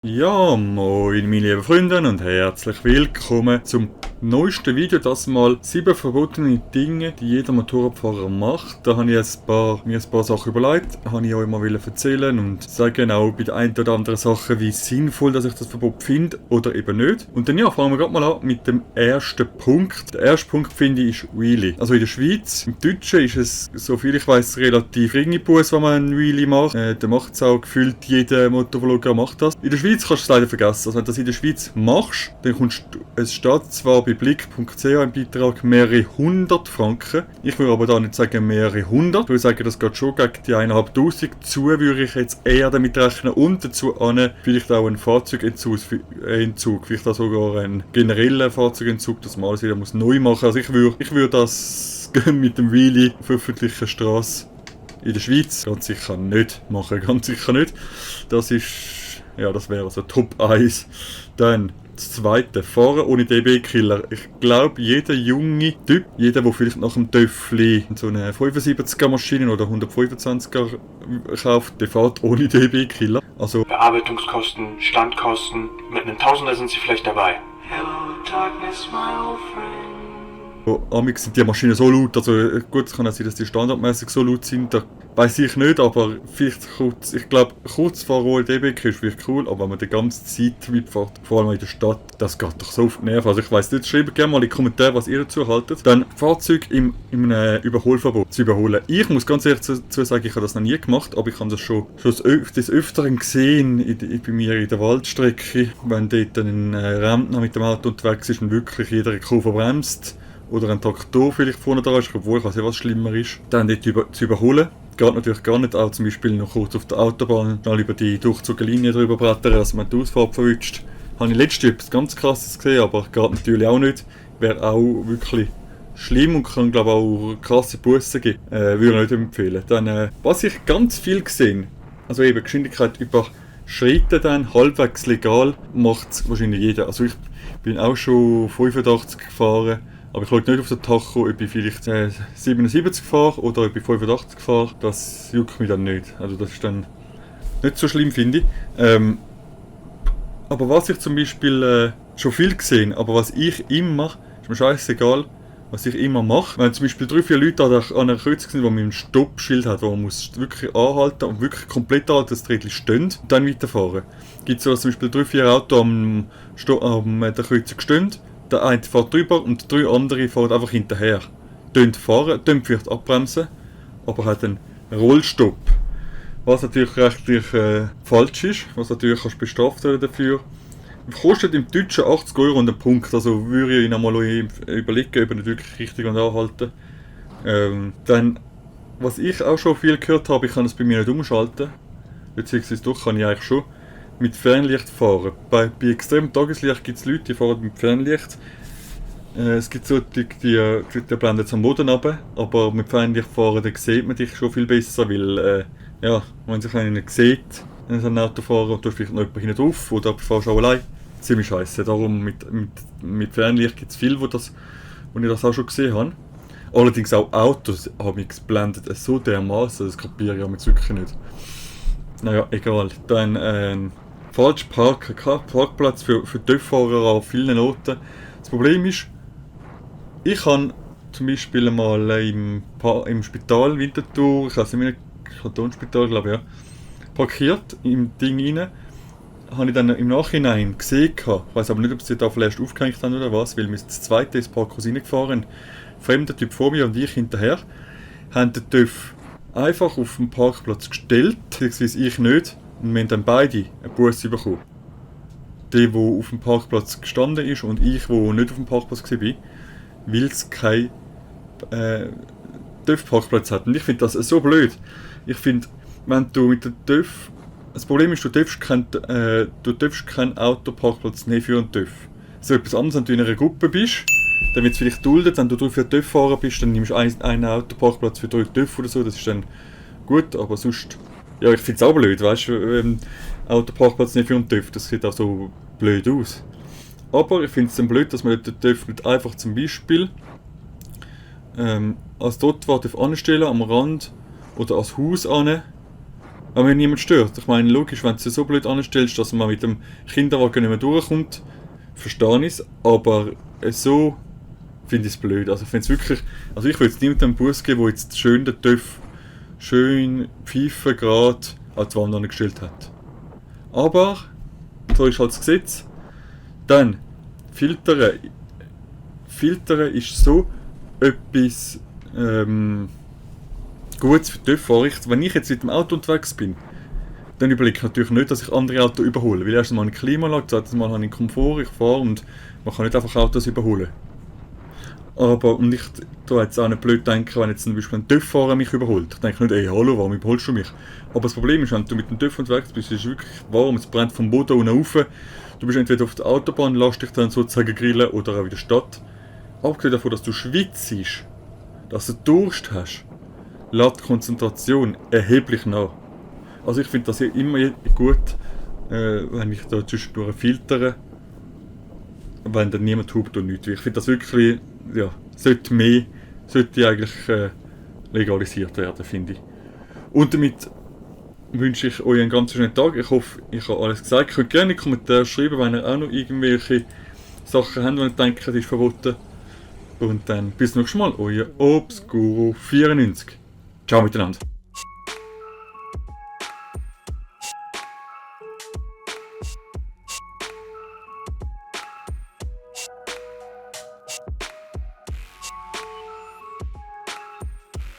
Ja, moin meine lieben Freunde und herzlich willkommen zum neuesten Video, das mal 7 verbotene Dinge, die jeder Motorradfahrer macht. Da habe ich mir ein paar Sachen überlegt, habe ich euch mal erzählen und sagen auch bei der einen oder anderen Sache, wie sinnvoll dass ich das Verbot finde oder eben nicht. Und dann ja, fangen wir gerade mal an mit dem ersten Punkt. Der erste Punkt finde ich ist Wheelie. Also in der Schweiz, im Deutschen ist es, soviel ich weiß, relativ geringe Buß, wenn man ein Wheelie macht. Da macht es auch gefühlt jeder Motorvlogger macht das. In der Schweiz kannst du es leider vergessen. Also wenn du das in der Schweiz machst, dann kommst du, es steht zwar bei blick.ch im Beitrag mehrere 100 Franken. Ich würde aber da nicht sagen mehrere 100. Ich würde sagen, das geht schon gegen die 1'500 zu, würde ich jetzt eher damit rechnen. Und dazu vielleicht auch einen Fahrzeugentzug, vielleicht auch sogar einen generellen Fahrzeugentzug, dass man alles wieder neu machen muss. Also ich würde das mit dem Wheelie auf öffentlicher Straße in der Schweiz ganz sicher nicht machen. Ganz sicher nicht. Das wäre also Top 1. Dann das zweite, Fahren ohne DB-Killer. Ich glaube, jeder junge Typ, jeder, der vielleicht nach dem Töffli so eine 75er-Maschine oder 125er kauft, der fährt ohne DB-Killer. Also Bearbeitungskosten, Standkosten, mit einem Tausender sind sie vielleicht dabei. Hello, darkness, my old friend. Amix sind die Maschinen so laut, also gut, es kann auch sein, dass die standardmäßig so laut sind, da weiss ich nicht, aber vielleicht kurz vor OLDB ist vielleicht cool, aber wenn man die ganze Zeit mitfährt, vor allem in der Stadt, das geht doch so auf die Nerven. Also ich weiss nicht, schreibt gerne mal in die Kommentare, was ihr dazu haltet. Dann Fahrzeug im Überholverbot zu überholen. Ich muss ganz ehrlich dazu sagen, ich habe das noch nie gemacht, aber ich habe das schon des Öfteren gesehen bei mir in der Waldstrecke, wenn dort ein Rentner mit dem Auto unterwegs ist und wirklich jeder Kurve bremst. Oder ein Traktor vielleicht vorne dran ist, obwohl ich weiß nicht, was schlimmer ist. Dann dort zu überholen. Geht natürlich gar nicht, auch zum Beispiel noch kurz auf der Autobahn, schnell über die durchzogene Linie drüber brettern, dass man die Ausfahrt verwünscht. Habe ich letztens etwas ganz Krasses gesehen, aber geht natürlich auch nicht. Wäre auch wirklich schlimm und kann, glaube ich, auch krasse Bussen geben. Würde ich nicht empfehlen. Dann, was ich ganz viel gesehen, also eben Geschwindigkeit überschreiten dann, halbwegs legal, macht es wahrscheinlich jeder. Also ich bin auch schon 85 gefahren. Aber ich schaue nicht auf den Tacho, ob ich vielleicht 77 fahre oder ob ich 85 fahre. Das juckt mich dann nicht. Also das ist dann nicht so schlimm, finde ich. Aber was ich zum Beispiel schon viel gesehen, aber was ich immer, ist mir scheißegal, was ich immer mache. Wenn zum Beispiel 3-4 Leute an einer Kreuzung sind, die mit einem Stoppschild hat, wo man muss wirklich anhalten und wirklich komplett anhalten, dass die Rädchen stehen und dann weiterfahren. Gibt es so, dass zum Beispiel 3-4 Autos an der Kreuzung stehen. Der eine fährt drüber und 3 andere fahren einfach hinterher. Fahren, vielleicht abbremsen, aber hat einen Rollstopp. Was natürlich rechtlich falsch ist, was natürlich kannst bestraft werden dafür. Kostet im Deutschen 80 € und einen Punkt, also würde ich ihn einmal überlegen, ob er nicht wirklich richtig anhalten. Dann, was ich auch schon viel gehört habe, ich kann es bei mir nicht umschalten, beziehungsweise doch kann ich eigentlich schon. Mit Fernlicht fahren. Bei extremem Tageslicht gibt es Leute, die fahren mit Fernlicht. Es gibt so die blenden am Boden runter, aber mit Fernlicht fahren, da sieht man dich schon viel besser, weil, wenn sich einer nicht sieht, wenn ein Auto fahren und du hast vielleicht noch jemanden hinten drauf oder du fährst auch allein, ziemlich scheiße. Darum mit Fernlicht gibt es viel, wo ich das auch schon gesehen habe. Allerdings auch Autos haben mich blendet so dermaßen, das kapiere ich wirklich nicht. Naja, egal. Dann, falsch parken, kein Parkplatz für TÜV-Fahrer an vielen Orten. Das Problem ist, ich habe zum Beispiel mal im Spital Winterthur, ich weiß nicht mehr, Kantonsspital, glaube ich, ja, parkiert im Ding rein. Habe ich dann im Nachhinein gesehen, ich weiß aber nicht, ob sie da vielleicht aufgehängt haben oder was, weil wir das zweite ins Parkhaus reingefahren, ein fremder Typ vor mir und ich hinterher, haben den TÜV einfach auf dem Parkplatz gestellt, beziehungsweise ich nicht. Und wir haben dann beide einen Bus bekommen. Der auf dem Parkplatz gestanden ist und ich, der nicht auf dem Parkplatz war, weil es keinen TÜV-Parkplatz hat. Und ich finde das so blöd. Ich finde, wenn du mit dem TÜV... Das Problem ist, du darfst keinen Autoparkplatz nehmen für einen TÜV. So etwas anderes, wenn du in einer Gruppe bist, dann wird es vielleicht duldet, wenn du für TÜV-Fahrer bist, dann nimmst du einen Autoparkplatz für 3 TÜV oder so, das ist dann gut, aber sonst... Ja, ich finde es auch blöd, weißt du, Autoparkplatz nicht für einen TÜV, das sieht auch so blöd aus. Aber ich finde es dann blöd, dass man den TÜV nicht einfach zum Beispiel als Trottoir anstellen am Rand oder als Haus an Aber wenn niemand stört. Ich meine, logisch, wenn du es so blöd anstellst, dass man mit dem Kinderwagen nicht mehr durchkommt, verstehe ich es, aber so finde ich es blöd. Also ich finde es wirklich, also ich würde jetzt niemandem einen Bus geben, der jetzt schön den TÜV schön pfeifen gerade an die Wand angestellt hat. Aber, so ist halt das Gesetz. Dann, Filtern. Filtern ist so etwas Gutes für die TÜV-Fahrer. Wenn ich jetzt mit dem Auto unterwegs bin, dann überlege ich natürlich nicht, dass ich andere Autos überhole. Weil erstens mal eine Klimaanlage, zweitens mal habe ich einen Komfort, ich fahre und man kann nicht einfach Autos überholen. Aber, und ich tue jetzt auch nicht blöd denken, wenn jetzt zum Beispiel ein TÜV-Fahrer mich überholt. Ich denke nicht, ey, hallo, warum überholst du mich? Aber das Problem ist, wenn du mit dem TÜV unterwegs bist, ist es wirklich warm, es brennt vom Boden unten rauf. Du bist entweder auf der Autobahn, lässt dich dann sozusagen grillen oder auch in der Stadt. Abgesehen davon, dass du schwitzt, dass du Durst hast, lässt die Konzentration erheblich nach. Also ich finde das immer gut, wenn ich da zwischendurch filtere, wenn dann niemand hupt und nichts. Ich finde das wirklich, ja, sollte eigentlich legalisiert werden, finde ich. Und damit wünsche ich euch einen ganz schönen Tag. Ich hoffe, ich habe alles gesagt. Ihr könnt gerne in die Kommentare schreiben, wenn ihr auch noch irgendwelche Sachen habt, die ihr denkt, das ist verboten. Und dann bis zum nächsten Mal, euer Obscuro94. Ciao miteinander.